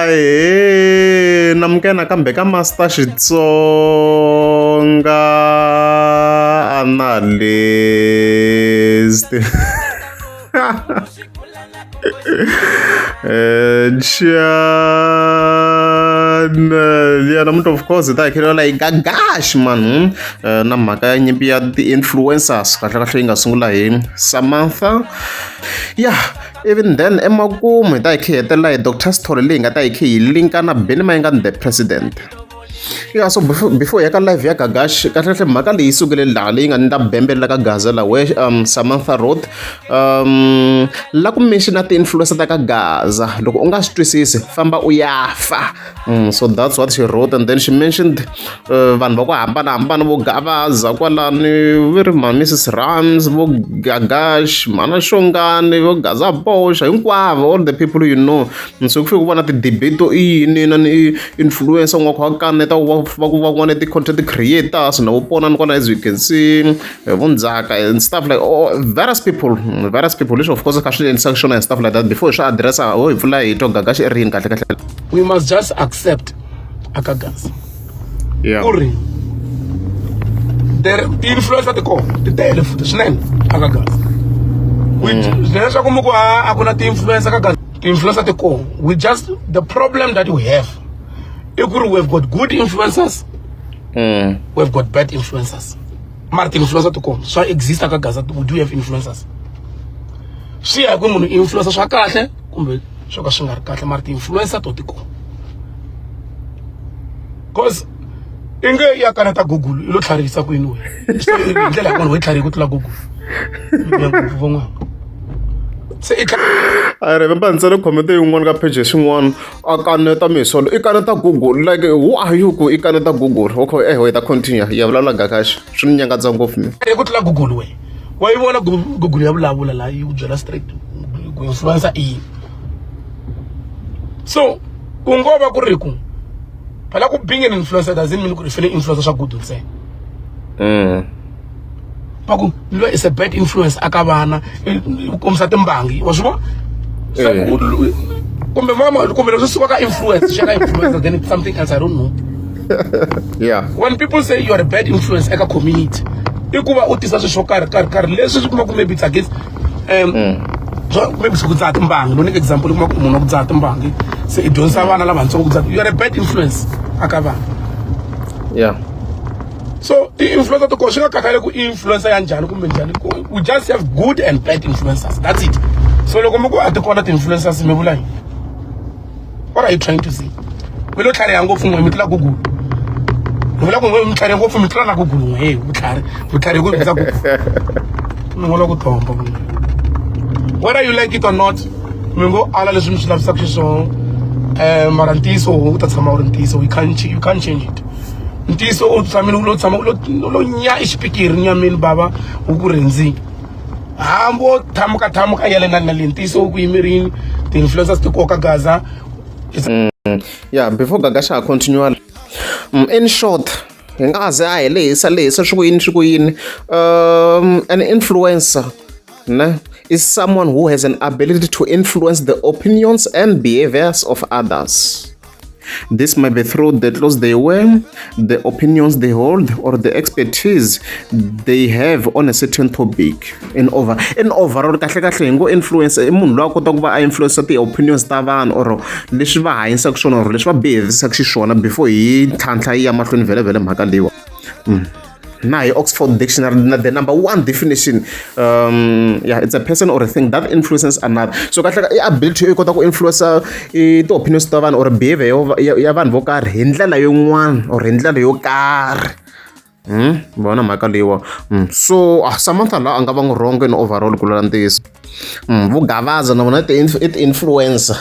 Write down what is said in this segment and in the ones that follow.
Ahee namukela nakambe ka Master Xitsonga Analyst channel ya namuntlha of course hi ta hi khelela yi gagash man na mhaka ya nyimpi ya ti-influencers kahlekahle yi nga sungula hi Samantha ya even then emakumu hi ta hi khe hi hetelela hi Doctor Sithole leyi nga ta hi khe hi linka na Benny Mayengani the president ya so before hi ya ka live ya Gagash kahlekahle mhaka leyi sukele laha leyi nga ni ta bembelela ka Gaza la where Samantha wrote la ku mention ti-influencer ta ka Gaza loko u nga swi twisisi famba u ya fa. So that's what she wrote and then she mentioned vanhu va ku hambanahambana vo Gavaza kwalani ve ri ma Mrs Rams vo Gagash mhana Xongani vo Gaza Boxa hinkwavo all the people you know so ku fike ku va na ti-debate to i yini na ni influencer un'wana kha va kaneta va ku van'wana ti-content creators na vo Ponani kwala as you can see vo Ndzhaka and stuff like oh, various people various people leswi of course kha swi endlisaka xona and stuff like that before hi swi addressa ho hi pfula hi twa Gagash i ri yini kahle kahle. We must just accept akagazi ku ri there ti-influencer ti kona ti tele futhi swinene akagazi leswaku mi ku a ku na ti-influencer ka gazi ti-influencer ti kona. We just the problem that we have i ku ri we have got good influencers, we have got bad influencers. Mara ti-influencer ti kona, swa exista ka gaza. We do have influencers. Swi ya hi ku munhu influencer swa kahle kumbe swo ka swi nga ri kahle, mara ti-influencer to ti kona. Cause i nge ya kaneta Google i lo tlharihisa ku yini wena? Hi ndlela ya kona we tlharihi ku tlula Google ngopfu van'wana se i I remember ni tsale comment yin'wana ka page xin'wana a kaneta misolo i kaneta Google like who are you ku i kaneta Google okay eh wait continue ya vulavula Gagash swi ni nyangatsa ngopfu mina ku tlula Google we wa yi vona Google ya vulavula laha yi ku byela straight ku influencer i yini. So ku ngo va ku ri ku phela ku being an influencer doesn't mean ku ri fanele influencer swa good ntsena. Va ku loyi is a bad influence aka vana, u kombisa timbangi wa swi vona kumbe mama kumbe leswi suka ka influence swi ya ka influencer, then it's something else, I don't know. When people say you are a bad influence eka community, i ku va u tisa swilo swo karhi karhi karhi leswi swi kuma ku maybe it's against maybe ku dzaha timbangi. No nyika example, kuma ku munhu wa ku dzaha timbangi se i dyondzisa vana lavatsongo ku dzaha, you are a bad influence aka vana. So ti-influencer to kona swi nga khathali ku influencer ya njhani kumbe njhani, we just have good and bad influencers, that's it. So loko mi ku a ti kona ti-influencers, mi vula yini? What are you trying to say? Mi lo tlhariha ngopfu n'we, mi tlula Google. Mi vula ku n'we mi tlhariha ngopfu, mi tlula na Google n'we. Hey, vutlhari vutlhari ku hundza Google, mi ngo la ku tomba. Whether you like it or not, mi ngo ala leswi mi swi lavisaka xiswona, mara ntiyiso wu ta tshama wu ri ntiyiso. You can't change it. Ntiyiso u tshamile u lo tshama u lo nya exipikiri nyameni bava wu ku rhendzini, hambi wo thamuka thamuka ya le na na le, ntiyiso wu ku yimerini. Ti-influencers ti koka Gaza. Yeah, before Gagasha ha continue, in short, hi nga ze a hi lehisa lehisa swi ku yini swi ku yini, an influencer ne is someone who has an ability to influence the opinions and behaviors of others. This might be through the clothes they wear, the opinions they hold, or the expertise they have on a certain topic. In overall, kahle kahle hi ngo influence i munhu loyi a kotaka ku va a influence ti-opinions ta vanhu or leswi va hanyisaka swona or leswi va behavisaka xiswona before hi ntlhantlha yi ya mahlweni vhele vhele mhaka leyiwa. Na hi Oxford Dictionary na the number one definition, yeah, it's a person or a thing that influences another. So kahle i ability yo kota ku influence i ti-opinions ta vanhu or behavior ya vanhu vo karhi hi ndlela yin'wana or hi ndlela yo karhi. Vona mhaka leyiwa. So Samantha la a nga va n'wi wrong in overall ku lula ntiyiso. Vo Gavaza na vona i ti-influencer.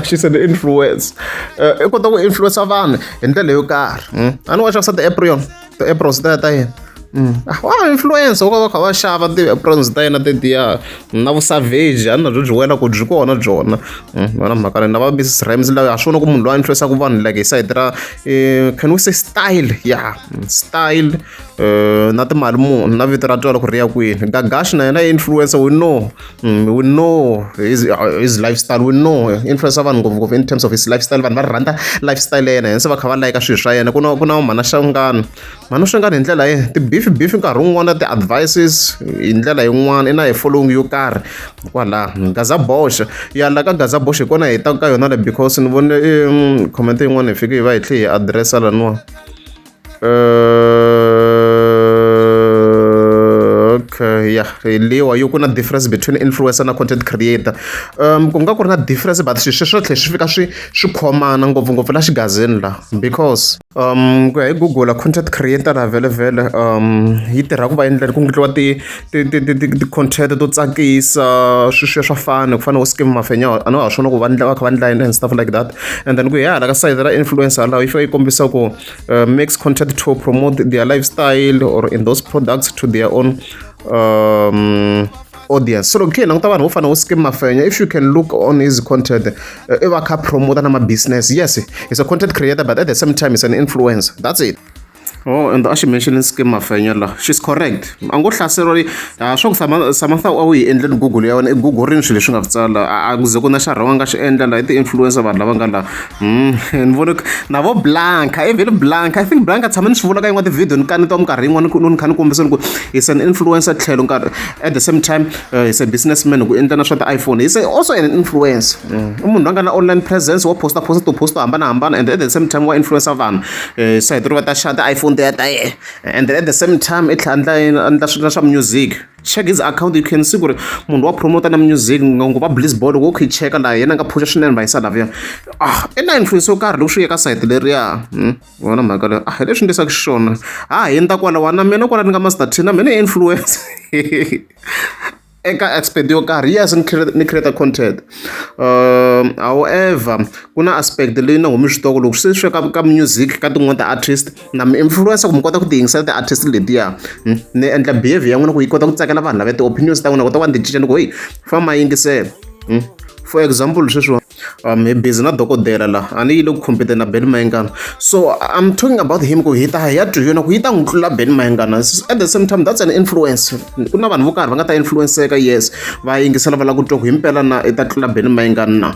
She said influence. I kota ku influencer vanhu hi ndlela yo karhi. A ni wa xavisa ti-apron, ti-aprons ta ta yena. Wa influencer wo ka va kha va xava ti-aprons ta yena tetiya na vusavage a ni na byo byi wela ku byi kona byona. Yona mhaka leyi na va Mrs Rams laha ha swi vona ku munhu loyi a influence-aka vanhu like hi sayiti ra can we say style ya style na timali muni na vito ra twala ku ri ya kwini. Gagash na yena i influencer we know we know his lifestyle we know influencer vanhu ngopfungopfu in terms of his lifestyle vanhu va rhandza lifestyle ya yena hence va kha va like swilo swa yena. Ku na mhana Xangani, mhana Xangani hi ndlela ye ti-beef beef nkarhi wun'wana ti-advices hi ndlela yin'wana i na hi following yo karhi kwalaho. Gaza Boxa ya la ka Gaza Boxa hi kona hi ta ka yona le because ni vone comment yin'wana hi fike hi va hi tlhe hi address-a laniwa. Okay, yeah, leyiwa yo ku na difference between influencer na content creator. Ku nga ku ri na difference but swilo sweswo tlhe swi fika swi khomana ngopfungopfu la xigazini la because ku ya hi Google content creator la vhele vhele yi tirha ku va endlela ku endliwa ti-content to tsakisa sweswiya swa fun ku fana na Skim Mafenya a no ha swona ku va va kha va endla yini and stuff like that. And then ku hi hala ka side ra influencer laha yi fika yi kombisa ku makes content to promote their lifestyle or endorse products to their own audience. So loko khe hi languta vanhu vo fana vo Skim Mafenya, if you can look on his content, i va kha promota na ma-business. Yes, he's a content creator, but at the same time he's an influencer. That's it. Oh, and a xi mention Skim Mafenya la, she's correct. A ngo hlaseriwa swa ku Samantha a wu yi endleni Google ya wena i google-rini swilo leswi nga swi tsala a ku ze ku na xa rhonga nga xi endla la i ti-influencer vanhu lava nga la. Ni vone na vo Blanca, even Blanca, I think Blanca tshama ni swi vula ka yin'wana ti-video ni kanetiwa minkarhi yin'wana ni kha ni kombisa ni ku he's an influencer tlhelo nkarhi at the same time he's a businessman ku endla na swa ti-iPhone. He's also an influencer. I munhu loyi a nga na online presence wa posta posta ti-post to hambanahambana and at the same time wa influencer vanhu sayiti ro va ta xava ti-iPhone tiya ta yena and then at the same time i tlhela endla endla swilo swa music. Check his account, you can see ku ri munhu wa promota na music ngopfu va Bliss Boy loko u kha i cheka laha yena a nga phusha swinene va yisa lavaya i na influence yo karhi loko swi ya ka sayiti leriya. Vona mhaka leyi hi leswi ndlisaka xiswona ha hundza kwalawa na mina kwala ni nga Master T na mina influence eka aspect yo karhi. Yes, ni create content, however ku na aspect leyi na humi swi tiva ku loko swi swi ka ka music ka tin'wana ti-artist na mi influencer ku mi kota ku ti yingisela ti-artist letiya ni endla behavior ya n'wina ku yi kota ku tsakela vanhu lava ti-opinions ta n'wina kota ku va ni ti cinca ni ku hey fa ma yingisela. For example, sweswi hi busy na dokodela la a ni yi le ku compete na Benny Mayengani, so I'm talking about him ku hi ta hi ya twa ku yi ta n'wi tlula Benny Mayengani. At the same time, that's an influence. Ku na vanhu vo karhi va nga ta influenceka, yes, va yingisela va lava ku twa ku himpela na i ta tlula Benny Mayengani na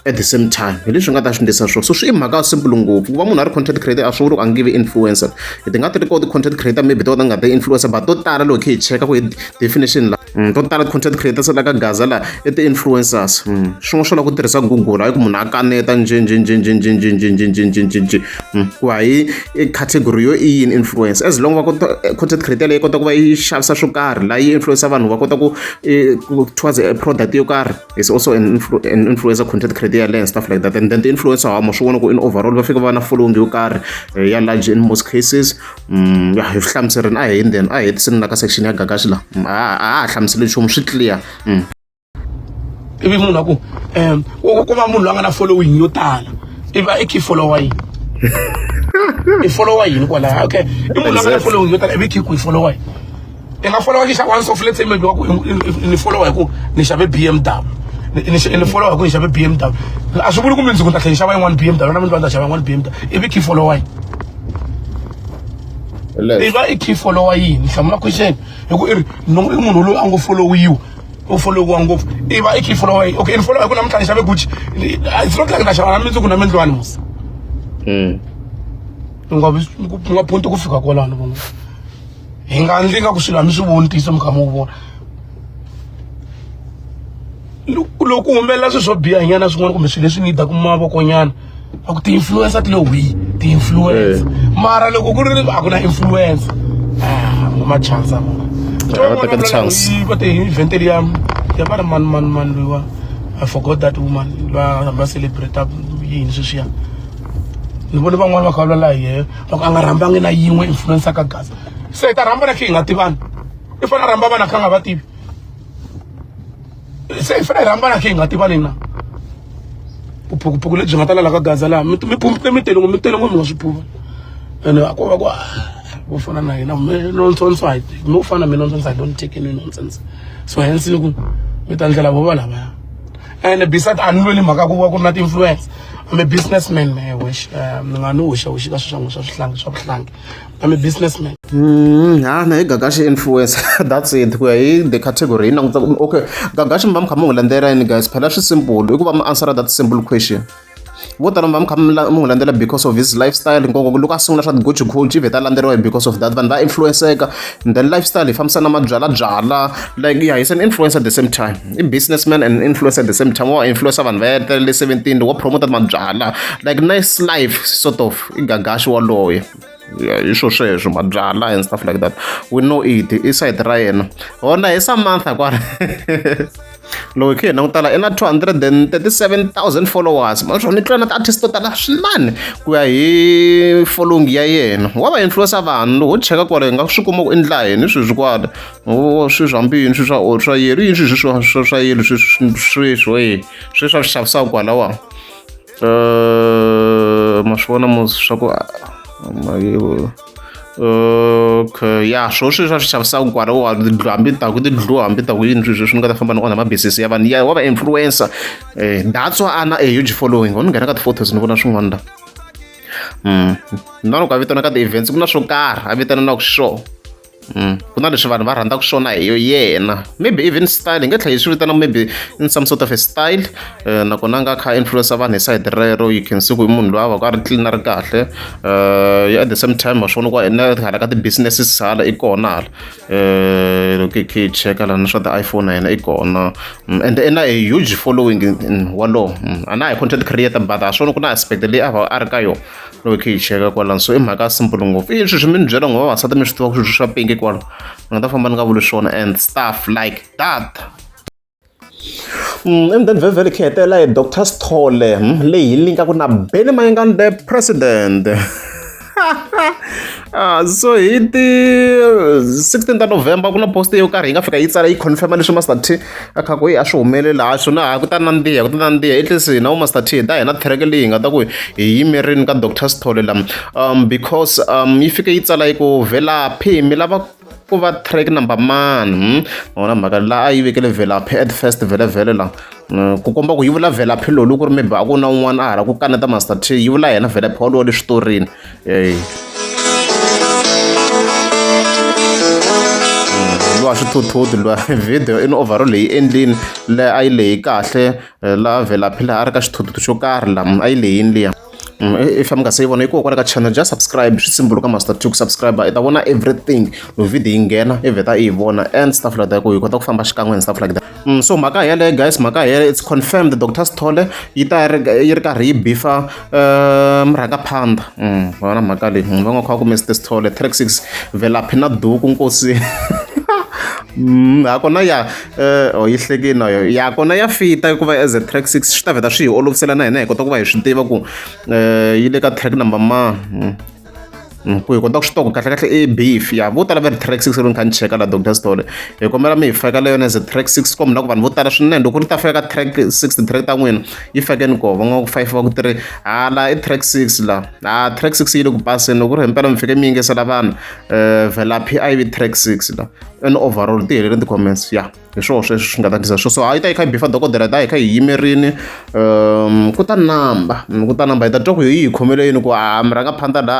at the same time hi leswi nga ta swi endlisa swona. So swi i mhaka simple ngopfu ku va munhu a ri content creator a swi vuli ku a nge vi influencer. Ti nga ti ri kona ti-content creator maybe to ka ti nga ti influencer but to tala loko hi cheka ku hi definition la to tala content creators la ka Gaza la i ti-influencers. Swin'wana swo lava ku tirhisa Google hayi ku munhu a kaneta njhe njhe njhe njhe njhe njhe njhe njhe njhe njhe njhe njhe ku hayi i category yo i yini influence. As long va kota content creator leyi kota ku va yi xavisa swo karhi la yi influencer vanhu va kota ku towards a product yo karhi is also an influencer content creator yaleyo and stuff like that. And then the influencer hama swi vona ku in overall va fika va na following yo karhi ya large in most cases. Ya hi swi hlamuserini a hi hindzeni a hi hetiseni la ka section ya Gagashi la a ha hlamuseli nchumu swi clear. Ivi munhu a ku u kuma munhu loyi a nga na following yo tala ivi a i kha i followa yini i followa yini kwalaya. Okay, i munhu loyi a nga na following yo tala ivi kha ku i followa yini i nga followa ki xa once off, let's say maybe wa ku ni followa hi ku ni xave BMW, ni followa hi ku ni xave BMW a swi vuli ku mundzuku ni ta tlhela ni xava yin'wana BMW na mundzuku ni ta xava yin'wana BMW ivi kha i followa yini i va i kha i followa yini hlamula question hi ku i ri i munhu loyi a ngo followiwa u followiwa ngopfu i va i kha i followa yini. Okay, ni followa hi ku namuntlha ni xave Gucci, it's not like na xava na mundzuku na mindlwani musi. U nga u nga punti ku fika kwalano van'wana hi nga ndli nga ku swilo a mi swi voni ntiyiso mi kha mi wu vona loko ku humelela swilo swo biha nyana swin'wana kumbe swilo leswi ni daku mavokonyana a ku ti-influencer ti le wihi ti-influencer mara loko ku ri a ku na influencer ma chance vona. Va teka ti-chance. Va te event liya ya va ri mani mani mani loyiwa, I forgot that woman va va celebrate yini sweswiya ni vone van'wani va kha va vulavula hi yehe va ku a nga rhambangi na yin'we influencer ka Gaza se hi ta rhamba na khe hi nga tivani i fanele a rhamba vanhu a kha a nga va tivi se hi fanele hi rhamba na khe hi nga tivani na vuphukuphuku lebyi nga ta lala ka Gaza laha mi mi tele mi tele ngopfu mi nga swi phuva ene a ko va ku Vo fana na hina nonsense I no fana me nonsense I don't take any nonsense. So hence ni ku mi ta ndlela vo va lavaya. And besides a ni lweli mhaka ku va ku ri na ti-influence. I'm a businessman man, wish. Ni nga ni hoxa hoxi ka swilo swa swihlangi swa vuhlangi. I'm a businessman. Ha na hi Gagashi influencer that's it ku ya hi the category hi languta okay Gagashi mi va mi kha mi n'wi landzela yini guys phela swi simple i ku va mi answer that simple question vo tala mi va mi kha mi n'wi landzela because of his lifestyle ngopfu loko a sungula swa ti-Gucci Gucci i vheta a landzeriwa because of that vanhu va influenceka and then lifestyle yi fambisana na mabyalabyala like yeah he's an influencer at the same time i businessman and influencer at the same time wa influencer vanhu va ya le 17 wa promote mabyala like nice life sort of i Gagashi waloye hi swo sweswo mabyala and stuff like that we know it i side ra yena hona hi Samantha kwala loko hi yena ku tala i na 237,000 followers naswona i tlula na ti-artist to tala swinene ku ya hi following ya yena wa va influencer vanhu loko ho cheka kwala hi nga swi kuma ku i ndla yini sweswi kwala o sweswi hambi yini swilo swa swa yelo yini swilo swa swa swa yelo sweswi e sweswi a swi xavisaka kwalawa ma swi vona mos swa ku okay ya swo sweswi a swi xavisaka kwalawa hambi ta ku tindlu hambi ta ku yini sweswi swi nga ta famba ni onha mabizisi ya vanhu ya wa va influencer that's why a na a huge following ho ni nghena ka ti-photos ni vona swin'wana la na loko a vitana ka ti-events ku na swo karhi a vitanaka sure ku na leswi vanhu va rhandzaka swona hi yena maybe even style hi nga tlhela hi swi vitana maybe in some sort of a style nakona a nga kha influence vanhu hi side rero you can see ku i munhu loyi a va ku a ri clean a ri kahle at the same time wa swi vona ku na hala ka ti-businesses hala i kona hala loko hi kha hi cheka lana swa ti-iPhone na yena i kona and i na a huge following walowo a na hi content creator but ha swi vona ku na aspect leyi a va a ri ka yona loko hi kha hi cheka kwalano so i mhaka simple ngopfu i swilo swi mi ni byela ngo vavasati mi swi tiva ku swilo swa pinki kwala ni nga ta famba ni nga vuli swona and stuff like that. And then vhevhele khe hetelela hi Dr Sithole leyi hi linkaku na Benny Mayengani the president. So hi ti 16 ta November ku na post yo karhi yi nga fika yi tsala yi confirm leswi Master T a kha ku yi a swi humelela a swona ha ku ta nandziha ku ta nandziha at least hina vo Master T hi ta hina track leyi hi nga ta ku hi yimerini ka Dr Sithole la because yi fike yi tsala yi ku Velaphi mi lava ku va track number mani wona mhaka la a yi vekele Velaphi at first vhele vhele la ku komba ku yi vula Velaphi lolu ku ri maybe a ku na un'wana a hala ku kaneta Master T yi vula yena Velaphi walowo le switorini luwa swithuthuti luwa video in overall leyi endlini le a yi lehi kahle laha Velaphi laha a ri ka xithuthuthu xo karhi la a yi lehini liya if mi nga se yi vona yi kona kwala ka channel just subscribe swi simple ka Master T ku subscribe i ta vona everything loko video yi nghena i vheta i yi vona and stuff like that ku hi kota ku famba xikan'we and stuff like that so mhaka yeleyo guys mhaka yeleyo it's confirmed Dr Sithole yi ta yi ri karhi yi bifa murhangaphandha vona mhaka leyi va nga kha ku Mr Sithole track 6 Velaphi na duku nkosi ha kona ya oh yi hlekile na yo ya kona ya fita hikuva as a track 6 swi ta vheta swi hi olovisela na hina hi kota ku va hi swi tiva ku yi le ka track number ma ku hi kota ku swi tiva ku kahle kahle i beef ya vo tala va ri track 6 loko ni kha ni cheka la Dr Sithole hi kombela mi hi faka la yona as a track 6 komba na ku vanhu vo tala swinene loko ri ta fika ka track 6 ti-track ta n'wina yi fakeni koho va nga ku 5 va ku 3 hala i track 6 la ha track 6 yi le ku paseni loko ku ri himpela mi fike mi yingisela vanhu Velaphi a yi vi track 6 la and overall ti helele ti-comments ya hi swoho sweswo swi nga ta tisa swo so a yi ta yi kha yi bifa dokodela ta yi kha yi yimerini ku ta namba ku ta namba hi ta twa ku yi hi khomele yini ku a murhangaphandha la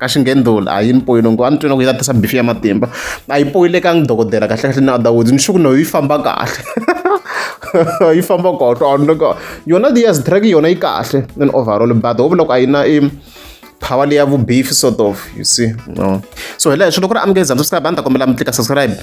ka xinghendula a yi ni poyile ngo a ni twina ku yi ta tisa bifi ya matimba a yi poyilekangi dokodela kahle kahle na other words ni sure ku no yi famba kahle yi famba kahle a ni ka yona yes track yona yi kahle in overall but ho vula ku a yi na i power leya vu beef sort of you see no so hi leswo loko ri amukeza subscribe a ni ta kombela mi tlika subscribe.